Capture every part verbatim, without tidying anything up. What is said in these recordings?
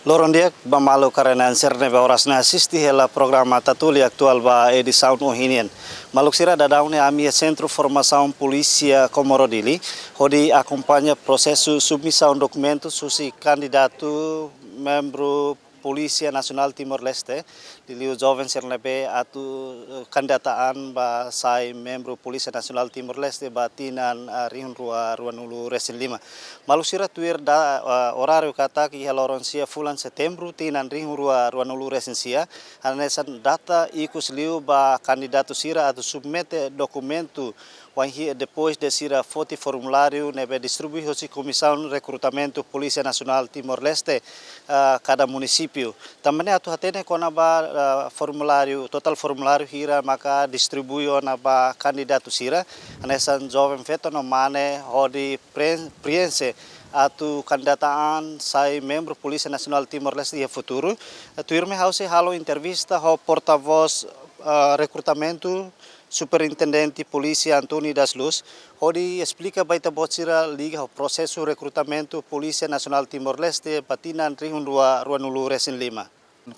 Loron di'ak ba maluk karena sira ne'ebé oras ne'e asiste hela programa Tatoli Atuál ba edisaun ohin nian. Maluk sira, daudaun ne'e ami iha Sentru Formasaun Polísia Comoro Dili, hodi akompaña prosesu submisaun dokumentu husi kandidatu membru Polísia Nasionál Timor-Leste, liuliu joven sira ne'ebé atu, eh, kandidata an ba sai membru Polísia Nasionál Timor-Leste ba tinan, eh, rihun rua ruanulu resin lima. Maluk sira, tuir data, eh, oráriu katak iha loron sia fulan Setembru tinan rihun rua ruanulu resin sia, hanesan data ikus liu ba kandidatu sira atu submete dokumentu wainhira depois de sira foti formuláriu ne'ebé distribui hosi Komisaun Rekrutamentu Polísia Nasionál Timor-Leste, eh, kada munisípiu. Tanba ne'e atu hatene kona-ba, eh, formuláriu, totál formuláriu hira maka distribui ona ba kandidatu sira, hanesan joven feto no mane hodi pren-, prienxe atu kandidata an sai membru Polísia Nasionál Timor-Leste iha futuru. Eh, tuirmai ha'u sei halo entrevista ho portavós, eh, rekrutamentu, Superintendente Polísia António das Luz, hodi esplika ba ita-boot sira liga ho prosesu rekrutamentu Polísia Nasionál Timor-Leste ba tinan rihun rua ruanulu resin lima.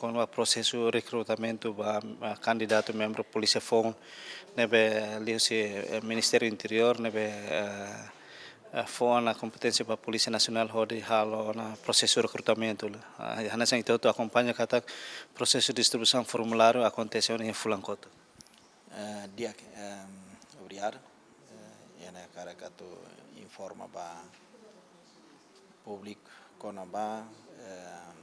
Kona-ba prosesu rekrutamentu ba, ah, kandidatu membru Polísia Foun ne'ebé liuhusi, eh, Ministériu Interiór ne'ebé, eh, eh, fó ona kompeténsia ba Polísia Nasionál hodi halo ona prosesu rekrutamentu. Ah, hanesan ita hotu akompaña katak prosesu distribuisaun formuláriu akontese ona iha fulan kotuk. Eh, di'ak, em, obrigadu. Eh, iha ne'e hakarak atu informa ba públiku kona-ba, em,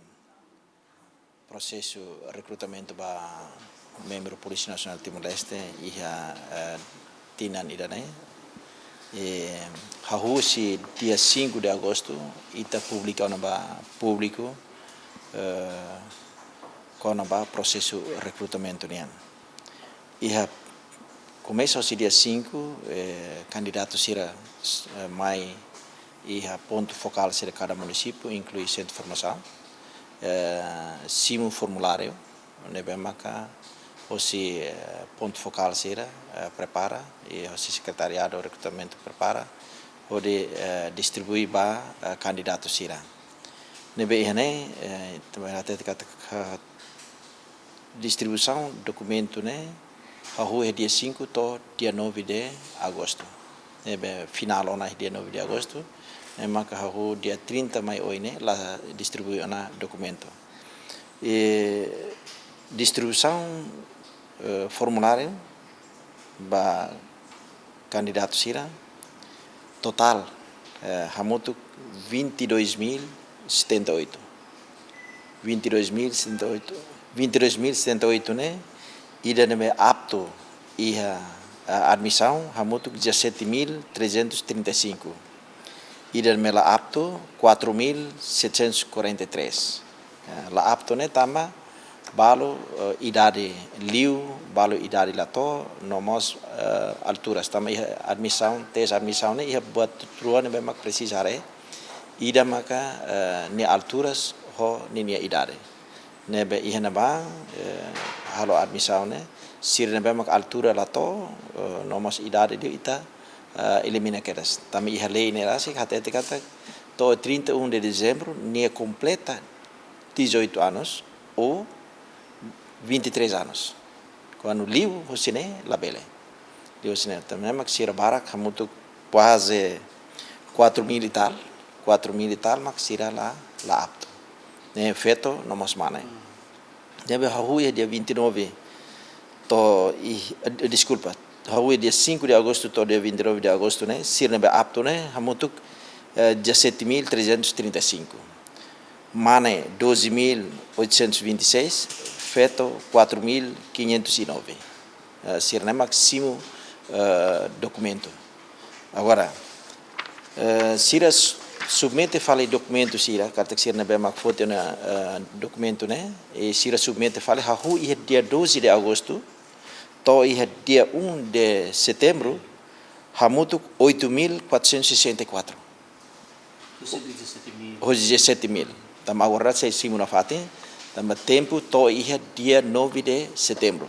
prosesu rekrutamentu ba membru Polísia Nasionál Timor-Leste iha, eh, tinan ida-ne'e. Eh, hahú husi dia cinco de agosto, ita publika ona ba públiku, eh, kona-ba prosesu rekrutamentu nian. Iha komesa husi dia cinco, eh, kandidatu sira, eh, mai iha pontu fokál sira kada munisípiu, inklui sentru formasaun, eh, simu formuláriu ne'ebé maka husi, eh, pontu fokál sira, eh, prepara, i husi sekretariadu rekrutamentu prepara, hodi, eh, distribui ba, eh, kandidatu sira. Ne'ebé iha ne'e, eh, tanba hatete katak distribuisaun dokumentu ne'e hahú iha dia cinco to'o dia nove de agosto. Ne'ebé finál ona iha dia nove de agosto, ne'e maka hahú dia trinta mai oin ne'e la distribui ona dokumentu. I distribuisaun, eh, formuláriu ba kandidatu sira, totál, eh, hamutuk vinte e dois mil setenta e oito. Vinte e dois mil setenta e oito, vinte e dois mil setenta e oito ne'e, ida ne'ebé aptu iha, eh, admisaun, hamutuk dezassete mil trezentos e trinta e cinco. Ida ne'ebé la aptu, quatro mil setecentos e quarenta e três. Eh, la aptu ne'e tanba balu, eh, idade liu, balu idade la to'o, no mós, eh, alturas. Tanba iha admisaun, tes admisaun ne'e iha buat rua ne'ebé mak presiza haree. Ida maka, eh, nia alturas ho ninia idade. Ne'ebé iha ne'ebá, eh, halo admisaun ne'e, sira ne'ebé mak altura la to'o, eh, no mós idade liu ita, eh, elimina kedas. Tanba iha lei ne'e rasik hatete katak to'o trinta e um de dezembro, nia kompleta dezoito anos ou vinte e três anos. Kuandu liu husi ne'e labele. Liu husi ne'e, tanba ne'e mak sira barak hamutuk kuaze quatro mil e tal, quatro mil e tal mak sira la, la aptu. Ne'e feto no mós mane. Ne'ebé hahú iha dia vinte e nove to'o i, eh, deskulpa, hahú iha dia cinco de agosto to'o dia vinte e nove de agosto ne'e, sira ne'ebé aptu ne'e hamutuk, eh, dezassete mil trezentos e trinta e cinco. Mane doze mil oitocentos e vinte e seis, feto quatro mil quinhentos e nove. Eh, sira ne'e mak simu, eh, dokumentu. Agora, eh, sira s-, submete fali dokumentu sira, katak sira ne'ebé mak foti ona, eh, dokumentu ne'e, i sira submete fali hahú iha dia doze de agosto, to'o iha dia um de setembro, hamutuk oito mil quatrocentos e sessenta e quatro. Husi dezassete mil. Husi dezassete mil. Tanba agora sei simu nafatin, tanba tempu to'o iha dia nove de setembro.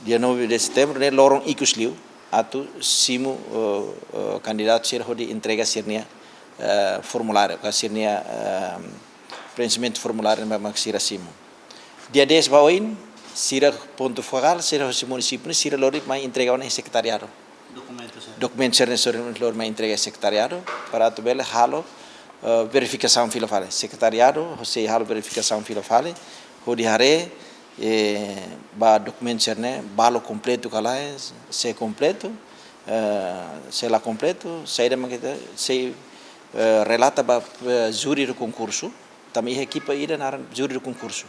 Dia nove de setembro ne'e loron ikus liu, atu simu, eh, eh, kandidatu sira hodi entrega sira-nia, eh, formuláriu, ka sira-nia, eh, preenximentu formuláriu ne'ebé mak sira simu. Dia dez ba oin, sira pontu fokál, sira hosi munisípiu ne'e, sira lori mai entrega ona iha sekretariadu. Dokumentu sira. Dokumentu sira-ne'e sira lori mai entrega iha sekretariadu, para atu bele halo, eh, verifikasaun fila fali. Sekretariadu sei halo verifikasaun fila fali, hodi haree, eh, ba dokumentu sira-ne'e, balu kompletu ka lae, se kompletu, eh, se la kompletu, saida mak ita sei, eh, relata ba, eh, júri do konkursu, tanba iha ekipa ida naran júri do konkursu.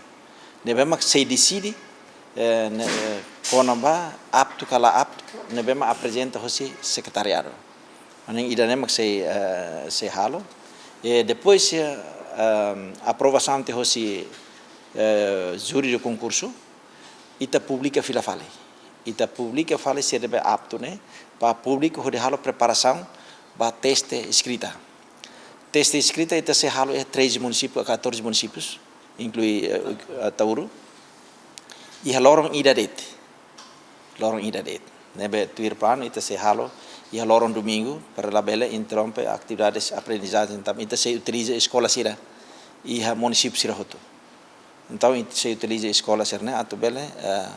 Ne'ebé mak sei deside, eh, ne-, eh, kona-ba aptu ka la aptu, ne'ebé mak aprezenta hosi sekretariadu. Hanesan ida-ne'e mak sei, eh, sei halo. E depois, eh, ehm, aprovasaun tiha hosi, eh, júri do konkursu, ita publika fila fali. Ita publika fali sira ne'ebé aptu ne'e, ba públiku hodi halo preparasaun ba teste eskrita. Teste eskrita ita sei halo iha treze munisípiu, catorze munisípius, inklui, eh, Ataúro. Iha loron ida de'it. Loron ida de'it. Ne'ebé tuir planu ita sei halo iha loron domingu, para labele interrompe atividades aprendizajen, tanba ita sei utiliza eskola sira iha munisípiu sira hotu. Entaun, ita sei utiliza eskola sira-ne'e atu bele, eh,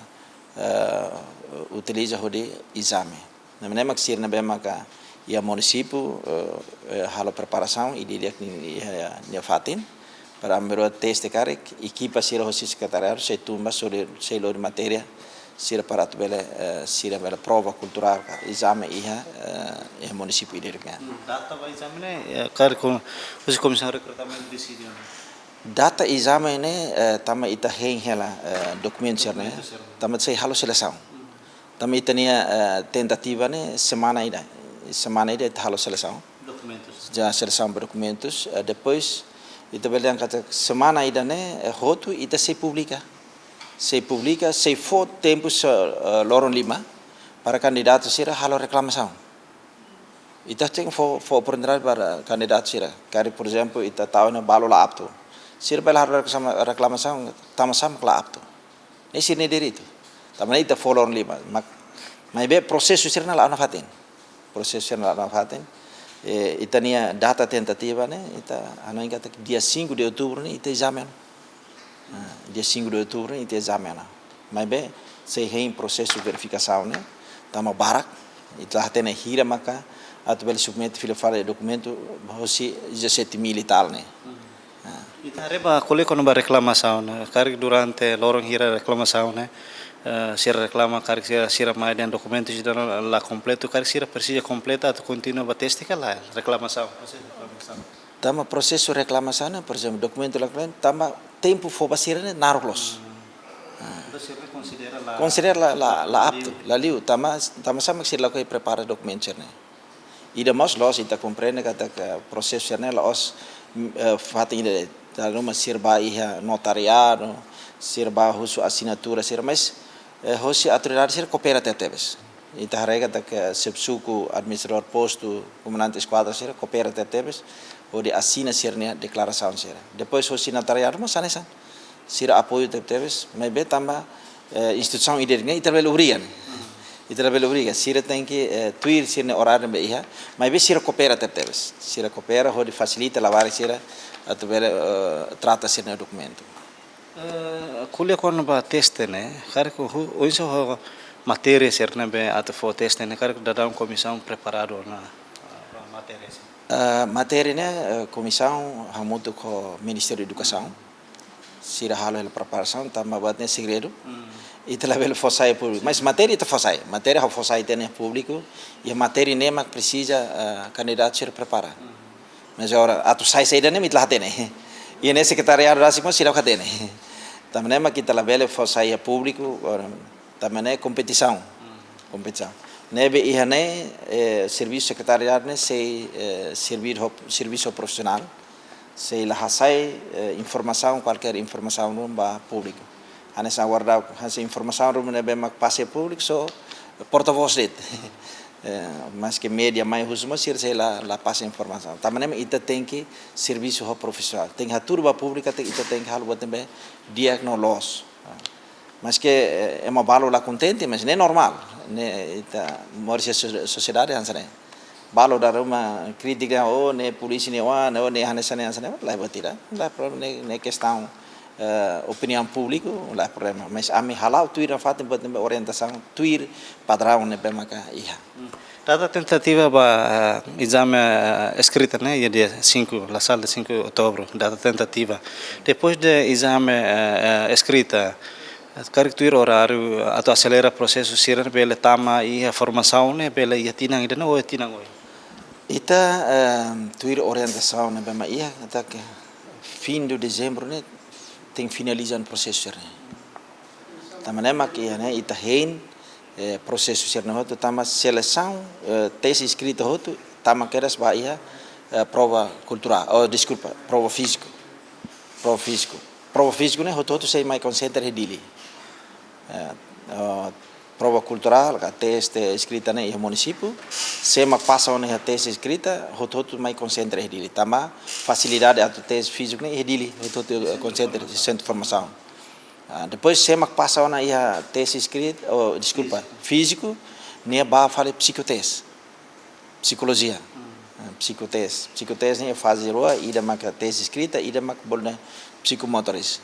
eh, utiliza hodi ezame. Ne'e, ne'e mak sira ne'ebé maka iha munisípiu, eh, eh, halo preparasaun, ida-idak nia, nia, nia fatin. Para ema rua teste karik, ekipa sira hosi sekretariadu sei tun ba, sei lori, sei lori matéria sira para atu bele, eh, sira bele prova kulturál ka ezame iha, eh, iha munisípiu ida-idak nian. Hmm, data ba ezame ne'e, eh, karik ho-, hosi komisaun rekrutamentu deside ona? Data ezame ne'e, eh, tanba ita hein hela, eh, dokumentu sira-ne'e, dokumentu sira-ne'e, tanba sei halo selesaun. Hmm. Tanba ita-nia, eh, tentativa ne'e semana ida. Semana ida ita halo selesaun. Dokumentus. Ja selesaun ba dokumentus, eh, depois ita bele dehan katak semana ida-ne'e, eh, hotu ita sei publika. Sei publika, sei fó tempu se, eh, loron lima para kandidatu sira halo reklamasaun. Ita tenke fó, fó oportunidade para kandidatu sira. Karik, por ezemplu, ita tau ona balu la aptu. Sira bele halo reklama-, reklamasaun, tanba sá mak la aptu. Ne'e sira-nia direitu. Tanba ne'e ita fó loron lima. Mak, maibé prosesu sira-ne'e la'o nafatin. Prosesu sira-ne'e la'o nafatin. E, ita-nia data tentativa ne'e, ita hanoin katak dia cinco de outubro ne'e, ita ezame ona. Ah, dia cinco de outubro ne'e, ita ezame ona. Maibé, sei hein prosesu verifikasaun ne'e, tanba barak, ita la hatene hira maka atu bele submete fila fali dokumentu hosi dezassete mil e tal ne'e. Hmm. Ah. Ita haree ba ko'alia kona-ba reklamasaun ne'e, karik durante loron hira reklamasaun ne'e, eh, sira reklama karik sira, sira mai dehan dokumentu sira la, la kompletu, karik sira presiza kompleta atu kontinua ba teste ka lae, reklamasaun, prosesu reklamasaun. Tanba prosesu reklamasaun ne'e, por ezemplu, dokumentu la kompletu, tanba tempu fó ba sira-ne'e naruk loos. Hmm. Ah. Entaun sira konsidera la, konsidera la, la, la aptu, liu, la liu, tanba, tanba sá mak sira lakohi prepara dokumentu sira-ne'e. Ida mós loos, ita komprende katak prosesu sira-ne'e la'ós, mm, eh, fatin ida de'it. Dala ruma sira bá iha notariadu, sira bá husu asinatura sira, mas, eh, hosi autoridade sira koopera tebetebes. Ita haree katak xefe suku, administradór postu, komandante eskuadra sira koopera tebetebes, hodi asina sira-nia deklarasaun sira. Depois hosi notariadu mós hanesan. Sira apoiu tebetebes, maibé tanba, eh, instituisaun ida-idak ne'e ita labele obriga. Ita labele obriga, sira tenke, eh, tuir sira-nia oráriu ne'ebé iha, maibé sira koopera tebetebes. Sira koopera hodi fasilita labarik sira atu bele, eh, trata sira-nia dokumentu. Eh, ko'alia kona-ba teste ne'e, karik ho-, oinsá ho matéria sira ne'ebé atu fó teste ne'e, karik daudaun komisaun preparadu ona, eh, matéria sira? Eh, matéria ne'e, eh, komisaun hamutuk ho Ministériu Edukasaun. Sira halo hela preparasaun, tanba buat ne'e segredu. Hmm. Ita labele fó sai públiku. Mas matéria ita fó sai. Matéria ha'u fó sai tiha ona públiku. Iha matéria ne'e mak presiza, eh, kandidatu sira prepara. Hmm. Mas agora, atu sai saida ne'e mak ita la hatene. Iha ne'e sekretariadu rasik mós sira la hatene. Tanba ne'e mak ita labele fó sai iha públiku, ora, tanba ne'e kompetisaun. Hmm. Kompetisaun. Ne'ebé iha ne'e, eh, servisu sekretariadu ne'e sei, eh, servisu ho, servisu profisionál. Sei la hasai, eh, informasaun, kualkér informasaun ruma ba públiku. Hanesan agora daudaun, hanesan informasaun ruma ne'ebé mak pasa iha públiku, só portavós de'it. Eh, maske média mai husu mós sira sei la, la pasa informasaun. Tanba ne'e mak ita tenke servisu ho profisionál. Tenke hatudu ba públiku, te-, ita tenke halo buat ne'ebé di'ak no loos. Maske, eh, ema balu la kontente, mas ne'e normál. Ne'e ita moris iha so-, sosiedade hanesan ne'e. Balu dala ruma kritika, oh, ne'e polísia ne'e oan, oh, ne'e hanesan ne'e, hanesan ne'e, laiha buat ida. Laiha problema, ne'e, ne'e kestaun, eh, opiniaun públiku, laiha problema. Mas ami hala'o tuir nafatin buat ne'ebé orientasaun, tuir padraun ne'ebé maka iha. Data tentativa ba, eh, ezame, eh, eskrita ne'e, iha dia cinco, la sala dia cinco de outubro, data tentativa. Depois de ezame, eh, eh, eskrita, karik tuir oráriu atu aselera prosesu sira bele tama iha formasaun ne'e bele iha tinan ida ne'e ou iha tinan oin? Ita, eh, tuir orientasaun ne'ebé mak iha, ita ke fim de dezembro ne'e tenke finaliza prosesu sira ne'e. Tanba ne'e mak iha ne'e ita hein, eh, prosesu sira ne'e hotu tama selesaun, eh, teste eskrita hotu, tama kedas ba iha, eh, prova kulturál, oh, deskulpa, prova fíziku. Prova fíziku. Prova fíziku ne'e hotu-hotu sei mai konsentra iha Dili. Eh, eh, prova kulturál, ka teste eskrita ne'e iha munisípiu. Sé mak pasa ona iha teste eskrita, hotu-hotu mai konsentra iha Dili. Tanba fasilidade atu teste fíziku ne'e iha Dili, hotu-hotu, eh, konsentra iha sentru formasaun. Ah, depois sé mak pasa ona iha teste eskrita, oh, deskulpa, fíziku, nia bá fali psikoteste. Psikolojia. Ah, psikoteste. Psikoteste ne'e faze rua, ida maka teste eskrita, ida maka bolu dehan psikomotoris.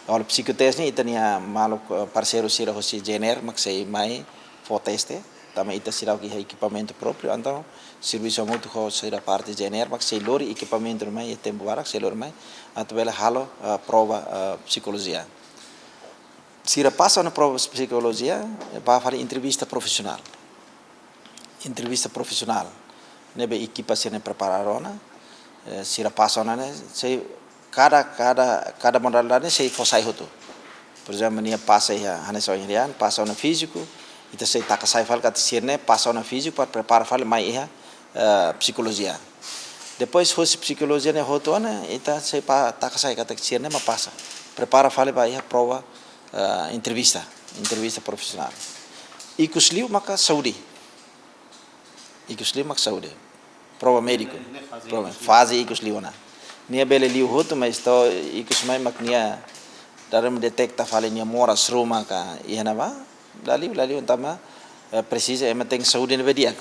Agora psikoteste ne'e ita-nia maluk, eh, parseiru sira hosi GNR mak sei mai fó teste. Tanba ita seidauk iha ekipamentu própriu, entaun servisu hamutuk ho sira parte GNR mak sei lori ekipamentu mai iha tempu barak, sei lori mai atu bele halo, eh, prova, eh, psikolojia. Sira pasa ona prova psikolojia, eh, bá fali entrevista profisionál. Entrevista profisionál ne'ebé ekipa sira ne'e prepara ona, eh, sira pasa ona ne'e, sei kada, kada, kada modalidade ne'e sei fó sai hotu. Por ezemplu, nia pasa iha hanesan ohin dehan, pasa ona fíziku, ita sei taka sai fali katak sira ne'e pasa ona fíziku para prepara fali mai iha, eh, psikolojia. Depois hosi psikolojia ne'e hotu ona, ita sei pa taka sai katak sira ne'e mak pasa. Prepara fali ba iha prova, eh, entrevista, entrevista profisionál. Ikus liu maka saúde. Ikus liu mak saúde. Prova médiku. Ne'e, ne'e faze ikus liu. Prova, faze ikus liu ona. Nia bele liu hotu, mas to'o ikus mai mak nia dala ruma deteta fali nia moras ruma ka iha ne'ebá. La liu, la liu, tanba, eh, presiza ema tenke saúde ne'ebé di'ak.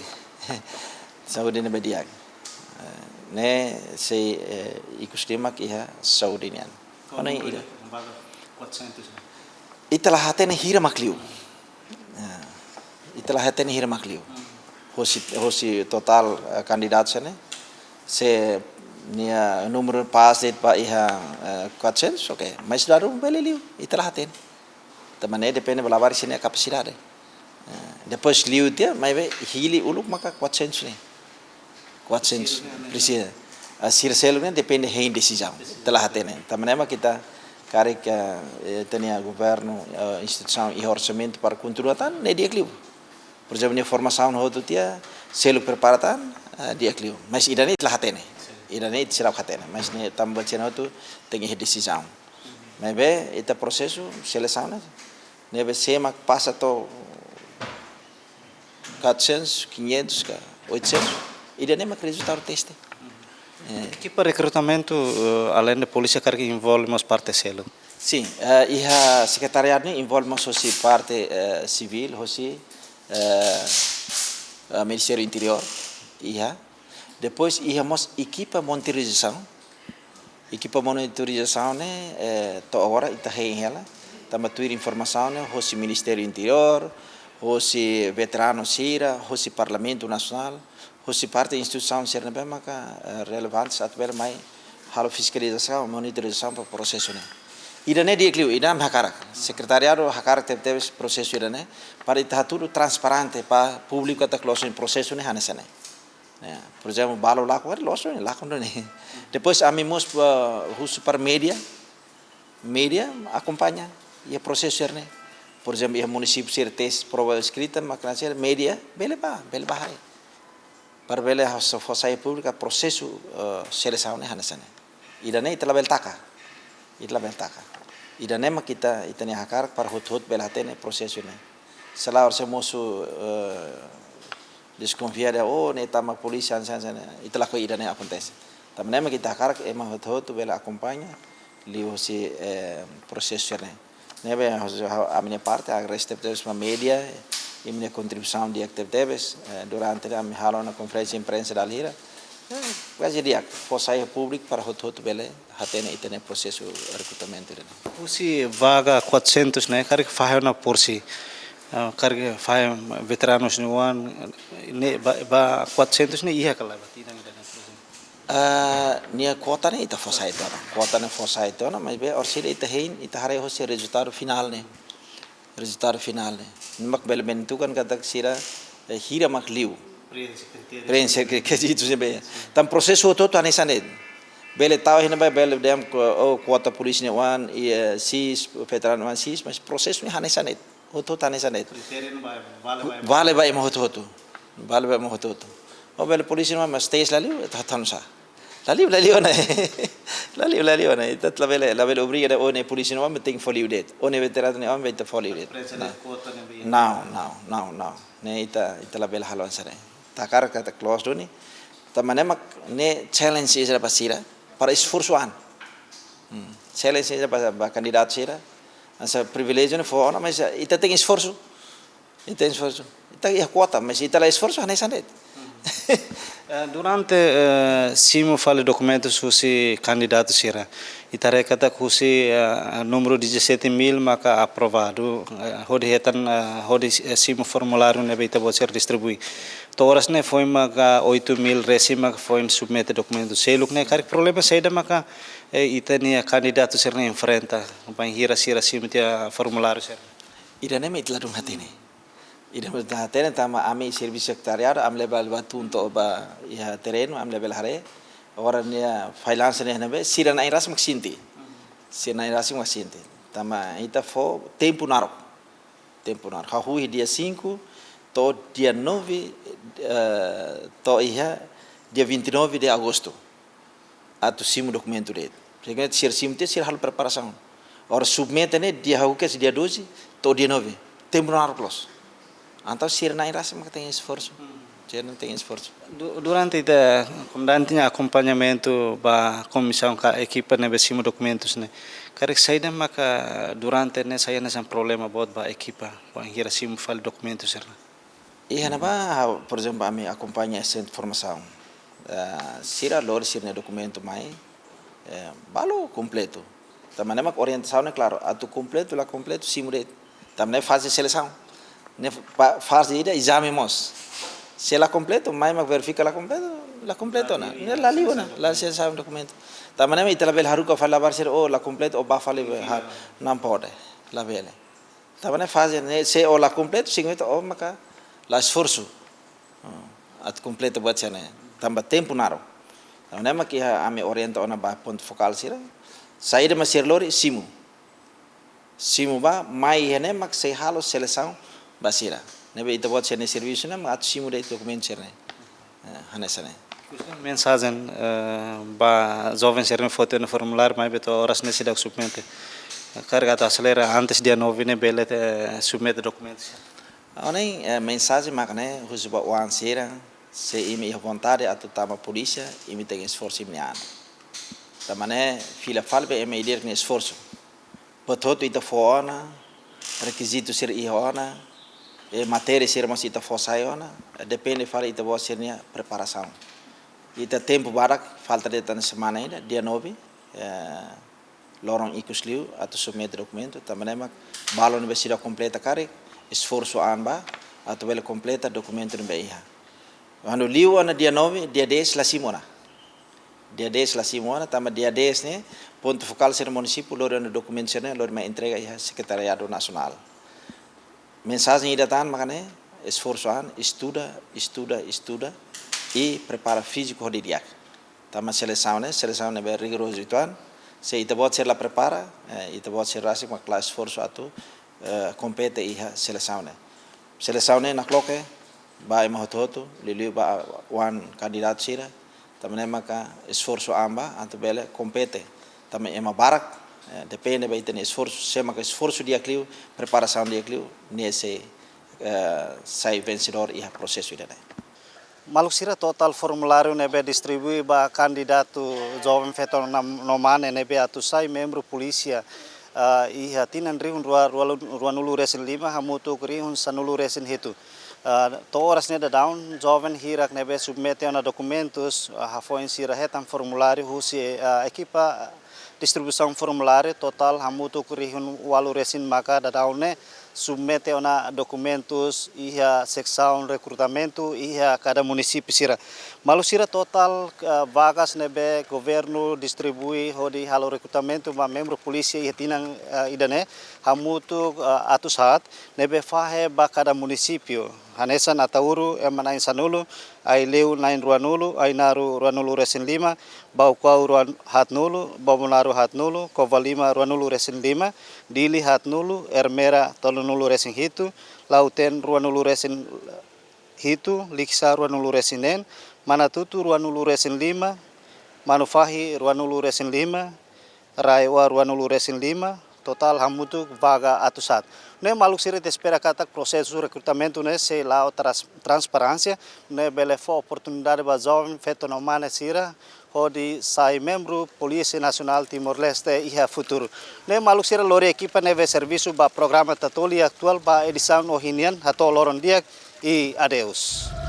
Saúde ne'ebé di'ak. Eh, ne'e sei, eh, ikus liu mak iha saúde nian. Kau Ona númeru ida. Ida, baga quatrocentos, ne'e? Ita la hatene hira mak liu. Ah, ita la hatene hira mak liu. Hmm. Hosi, hosi totál, eh, kandidatu sira ne'e. Se nia númeru pas de'it ba iha, eh, quatrocentos, oke. Mas dala ruma bele liu, ita la hatene. Tanba ne'e depende ba labarik sira-nia kapasidade. Eh, depois liu tiha, maibé hili uluk maka quatrocentos ne'e. Quatrocentos, presiza. Ah, sira seluk ne'e depende hein desizaun. Ita la hatene. Tanba ne'e mak ita karik, eh, ita-nia governu, eh, instituisaun iha orsamentu para kontinua tan, ne'e di'ak liu. Por ezemplu, nia formasaun hotu tiha, seluk prepara tan, eh, di'ak liu. Mas ida-ne'e ita la hatene. Ida-ne'e ita seidauk hatene. Mas ne'e tanba sira hotu tenke iha desizaun. Maibé, ita prosesu selesaun ne'e, ne'ebé sé mak pasa to'o quatrocentos, quinhentos ka oitocentos, ida-ne'e mak rezultadu teste. Eh. Ekipa rekrutamentu, eh, aleinde polísia karik envolve mós parte seluk? Sin, eh, iha sekretariadu ne'e envolve mós hosi parte, eh, sivíl, hosi, eh, eh, Ministériu Interiór, iha. Depois iha mós ekipa monitorizasaun, ekipa monitorizasaun ne'e, eh, to'o agora ita hein hela, tanba tuir informasaun ne'e, hosi Ministériu Interiór, hosi veteranu sira, hosi Parlamentu Nasionál, hosi parte instituisaun sira ne'ebé maka, eh, relevante atu bele mai halo fiskalizasaun, monitorizasaun ba prosesu ne'e. Ida-ne'e di'ak liu, ida ami hakarak. Sekretariadu hakarak tebetebes prosesu ida-ne'e, para ita hatudu transparente ba públiku katak loos prosesu ne'e hanesan ne'e. Ya, por ezemplu, balu lakon, loos, lakon duni. Depois, ami mós, eh, husu para média, média akompaña iha prosesu sira-ne'e. Por ezemplu, iha munisípiu sira teste prova eskrita, mak hanesan media, bele bá, bele bá haree. Para bele fó sai públiku prosesu, eh, selesaun ne'e hanesan ne'e. Ida-ne'e ita labele taka. Ita labele taka. Ida-ne'e mak ita, ita-nia hakarak para hotu-hotu bele hatene prosesu ne'e. Selae orsida mosu, eh, deskonfia dehan, oh, ne'e tanba polísia, hanesan, hanesan, ita lakohi ida-ne'e akontese. Tanba ne'e mak ita hakarak ema hotu-hotu bele akompaña liuhosi, eh, prosesu ne'e. Ne'ebé, hosi, ha-, ami-nia parte, agradese tebes ba media, Imi-nia kontribuisaun di'ak tebetebes, eh, durante ne'e ami halo ona konferénsia imprensa dala hira. Eh, kuaze di'ak fó sai públiku para hotu-hotu bele hatene ita-nia prosesu rekrutamentu ne'e. Husi vaga quatrocentos ne'e, karik fahe ona porsi, ah, karik fahe veteranus ne'e oan, ne'e ba, ba quatrocentos ne'e iha ka lae ba tinan ida-ne'e, por ezemplu? Ah, nia kuota ne'e ita fó sai tiha ona. Kuota ne'e fó sai tiha ona, maibé orsida ita hein, ita haree hosi rezultadu finál ne'e. Rezultadu finál ne'e. Mak bele menentukan katak sira, eh, hira mak liu. Preenxe kritéria. Preenxe kri-, rekizitus ne'ebé. Tan prosesu hotu-hotu hanesan de'it. Bele tau iha ne'ebá, bele dehan ku-, oh, kuota polísia ne'e oan, i, eh, sis, veteranu ne'e oan sis, mas prosesu ne'e hanesan de'it. Hotu-hotu hanesan de'it. Kritéria ne'e ba, vale ba ema. Vale ba ema hotu-hotu. Vale ba ema hotu-hotu. Oh, bele polísia ne'e oan, mas tes la liu, ita hatán sá. La liu, la liu ona. La liu, la liu ona. Ita labele, labele obriga de'it, oh, ne'e polísia ne'e oan, tenke fó liu de'it. Oh, ne'e veteranu ne'e oan, ita fó liu de'it. Preenxe. Não. Kuota ne'ebé. Não, não, não, não. Ne'e ita, ita labele halo hanesan ne'e. Ita hakarak katak close duni. Tanba ne'e mak ne'e challenge sira ba sira, para esforsu an. Hmm. Challenge sira ba, ba kandidatu sira. Hanesan priviléjiu ne'e fó ona, mas ita tenke esforsu. Ita esforsu. Ita iha kuota, mas ita la esforsu hanesan de'it. Eh, durante, eh, simu fali dokumentus husi kandidatu sira, ita haree katak husi, eh, númeru dezassete mil maka aprovadu, eh, hodi hetan, eh, hodi, eh, simu formuláriu ne'ebé ita-boot sira distribui. To'o oras ne'e foin maka oito mil resin maka foin submete dokumentu seluk ne'e. Karik problema saida maka, eh, ita-nia kandidatu sira ne'e enfrenta, bainhira sira simu tiha formuláriu sira? Ida-ne'e mak ita ladún hatene. Ida-ne'e mak ita hatene tanba ami servisu sekretariadu, ami leba, leba tun to'o ba iha terrenu, ami labele haree. Agora nia fallansa ne'e ne'ebé, sira na'in rasik mak sente. Sira na'in rasik mak sente. Tanba ita fó tempu naruk. Tempu naruk. Hahú iha dia cinco, to'o dia nove, eh, to'o iha dia vinte e nove de agosto. Atu simu dokumentu de'it. Sira simu tiha, sira halo preparasaun. Agora submete ne'e dia hahú kedas dia doze, to'o dia nove. Tempu naruk loos. Entaun sira na'in rasik maka tenke esforsu. Hmm. Sira tenke esforsu. Du-, durante ita, komandante nia akompañamentu ba komisaun ka ekipa ne'ebé simu dokumentus ne'e, karik saida maka durante ne'e sai hanesan problema boot ba ekipa, bainhira simu fali dokumentus sira? Iha ne'ebá, por ezemplu, ami akompaña sentru formasaun. Eh, sira lori sira-nia dokumentu mai, eh, balu kompletu. Tanba ne'e mak orientasaun ne'e klaru, atu kompletu, la kompletu, simu de'it. Tanba ne'e faze selesaun. Ne'e fa-, faze ida ezame mós. Se la kompletu, mai mak verifika la kompletu, la kompletu ona. Ne'e la liu ona, la selesaun dokumentu. Tanba ne'e mak ita labele haruka fali labarik sira, oh, la kompletu, oh, bá fali, ha, não pode, labele. Tanba ne'e faze ne'e, se ó la kompletu, signifika ó maka la esforsu. Hmm, atu kompleta buat sira-ne'e. Tanba tempu naruk. Tanba ne'e mak iha ami orienta ona ba pontu fokál sira. Saida mak sira lori, simu. Simu bá, mai iha ne'e mak sei halo selesaun ba sira. Ne'ebé ita-boot sira-nia servisu ne'e mak atu simu de'it dokumentu sira-ne'e. Eh, hanesan ne'e. Mensajen, eh, ba joven sira-ne'e foti ona formuláriu, maibé to'o oras ne'e seidauk submete. Karik atu aselera antes dia nove ne'e bele, eh, submete dokumentu sira. Agora, eh, mensajen mak ne'e husu ba oan sira, se imi iha vontade atu tama polísia, imi tenke esforsu imi-nia an. Tanba ne'e fila fali ba ema ida-idak nia esforsu. Buat hotu ita fó ona, rekizitu sira iha ona, eh, matéria sira mós ita fó sai ona, depende fali ita-boot sira-nia preparasaun. Ita tempu badak, falta de'it tan semana ida, dia nove, eh, loron ikus liu, atu submete dokumentu, tanba ne'e mak balu ne'ebé seidauk kompleta karik, esforsu an bá, atu bele kompleta dokumentu ne'ebé iha. Kuandu liu ona dia nove, dia dez la simu ona. Dia dez la simu ona, tanba dia dez ne'e, pontu fokál sira munisípiu lori ona dokumentu sira-ne'e, lori mai entrega iha Sekretariadu Nasionál. Mensajen ida tan mak ne'e, esforsu an, estuda, estuda, estuda, i prepara fíziku hodi di'ak. Tanba selesaun ne'e, selesaun ne'ebé rigorozu uitoan, se ita-boot sira la prepara, eh, ita-boot sira rasik mak la esforsu atu, eh, kompete iha selesaun ne'e. Selesaun ne'e nakloke ba ema hotu-hotu, liuliu ba oan kandidatu sira, tanba ne'e maka esforsu an bá atu bele kompete. Tanba ema barak, eh, depende ba ita-nia esforsu, se maka esforsu di'ak liu, preparasaun di'ak liu, ne'e sei, eh, sai vensedór iha prosesu ida-ne'e. Maluk sira, totál formuláriu ne'ebé distribui ba kandidatu joven feto Nam-, Nomane ne'ebé atu sai membru polísia, Ah, iha tinan rihun rua, rua, ruanulu resin lima hamutuk rihun sanulu resin hitu. Ah, to'o oras ne'e daudaun, joven hirak ne'ebé submete ona dokumentus, ah, hafoin sira hetan formuláriu husi, ah, ekipa distribuisaun formuláriu, totál hamutuk rihun ualu resin maka daudaun ne'e submete ona dokumentus iha seksaun rekrutamentu iha kada munisípiu sira. Maluk sira, totál, eh, vagas ne'ebé governu distribui hodi halo rekrutamentu ba membru polísia iha tinan, eh, ida-ne'e hamutuk, eh, atus haat, ne'ebé fahe ba kada munisípiu. Hanesan Ataúro ema na'in sanulu, Aileu na'in ruanulu, Ainaro ruanulu resin lima, Baucau ruan-, haatnulu, Bobonaro haatnulu, Covalima ruanulu resin lima, Dili haatnulu, Ermera tolunulu resin hitu, Lautém ruanulu resin hitu, Likisá ruanulu resin neen, Manatuto ruanulu resin lima, Manufahi ruanulu resin lima, RAEOA ruanulu resin lima, totál hamutuk vaga atus haat. Ne'e maluk sira, ita espera katak prosesu rekrutamentu ne'e sei la'o trans-, transparénsia, ne'e bele fó oportunidade ba joven feto no mane sira hodi sai membru Polísia Nasionál Timor-Leste iha futuru. Ne'e maluk sira, lori ekipa ne'ebé servisu ba programa Tatoli Atuál ba edisaun ohin nian, hato'o loron di'ak i adeus.